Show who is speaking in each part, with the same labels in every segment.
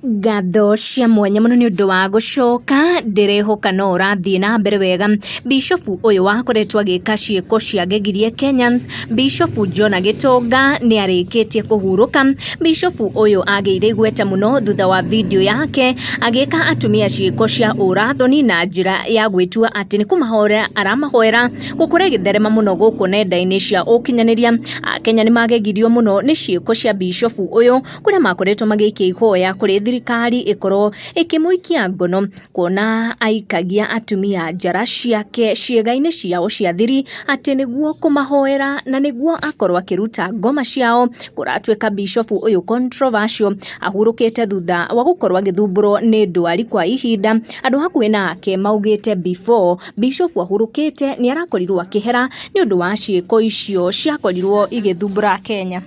Speaker 1: Ngatho cia mwanya mũno nĩ ũndũ wa gũcoka, ndĩrehoka no ũrathiĩ na mbere wega. Bishofu ũyũ wakoretwo agĩka ciĩko cia ngegirie Kenyans, Bishofu Jonah Gĩtonga nĩ arĩkĩtie kũhurũka. Bishofu ũyũ agĩire igweta mũno thutha wa video yake agĩka atumia ciĩko cia ũrathoni na njĩra ya gwĩtua atĩ nĩ kũmahoera aramahoera, gũkũra ĩgĩtherema mũno gũkũ nenda-inĩ cia ũkinyanĩria. Akenya nĩ magegirio mũno nĩ ciĩko cia bishofu ũyũ kũrĩa makoretwo magĩikia ihoya kũrĩ thirikari ĩkorwo ĩkĩmũikia ngono kuona aikagia atumia njara ciake ciĩga-inĩ ciao cia thiri atĩ nĩguo kũmahoera na nĩguo akorwo akĩruta ngoma ciao. Kũratuĩka bishofu ũyũ controversial ahurũkĩte thutha wa gũkorwo agĩthumbũrwo nĩ ndwari kwa ihinda. Andũ hakuhĩ nake maugĩte before bishofu ahurũkĩte nĩ arakorirwo akĩhera nĩ ũndũ wa ciĩko icio ciakorirwo igĩthumbũra Kenya.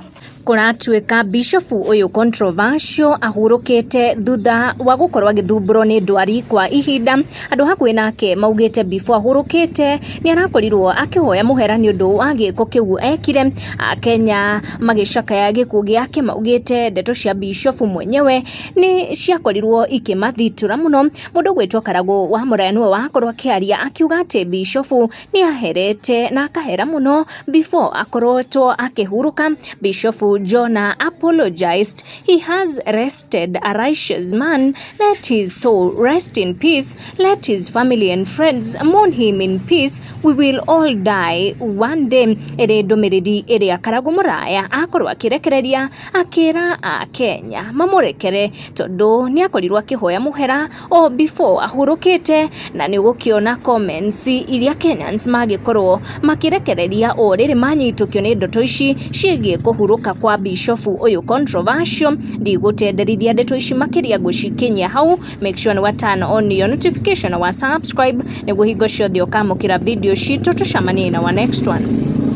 Speaker 1: Kũratuĩka bishofu ũyũ controversial ahurũkĩte thutha wa gũkorwo agĩthumbũrwo nĩ ndwari kwa ihinda. Andũ hakuhĩ nake maugĩte before ahurũkĩte nĩ arakorirwo akĩhoya mũhera nĩ ũndũ wa gĩko kĩu ekire. Akenya magĩcakaya gĩkuũ gĩake maugĩte ndeto cia bishofu mwenyewe nĩ ciakorirwo ikĩmathitũra mũno. Mũndũ ũgwĩtwo Karagũ wa Mũraya nĩwe wakorwo akĩaria akiuga atĩ bishofu nĩ aherete na akahera mũno before akoretwo akĩhurũka. Bishofu Jonah apologized. He has rested a righteous man. Let his soul rest in peace. Let his family and friends mourn him in peace. We will all die one day. Ĩrĩ ndũmĩrĩri ĩrĩa Karagũ Mũraya akorwo akĩrekereria akĩra Akenya mamũrekere tondũ nĩ akorirwo akĩhoya mũhera o before ahurũkĩte, na nĩ ũgũkĩona comments iria Kenyans magĩkorwo makĩrekereria o rĩrĩ manyitũkio nĩ ndeto ici ciĩgiĩ kũhurũka kwa bishofu ũyũ controversial. Ndigũtenderithia ndeto ici makĩria, ngũcikinyia hau. Make sure nĩ wa turn on your notification na wa subscribe nĩguo hingo ciothe ũkamũkĩra video citũ. Tũcemanie na wa next one.